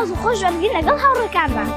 جیاواز و خۆش وەرگین لەگەڵ هاوڕێکانمان.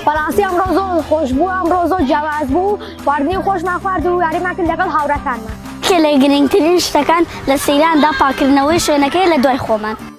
بەڕاستی ئەمڕۆ زۆر خۆش بوو ئەمڕۆ زۆر جیاواز بوو خواردنی خۆشمان خوارد و یاریمان کرد لەگەڵ هاوڕێکانمان. یەکێ لە گرنگترین شتەکان لە سەیراندا پاکردنەوەی شوێنەکەیە لە دوای خۆمان.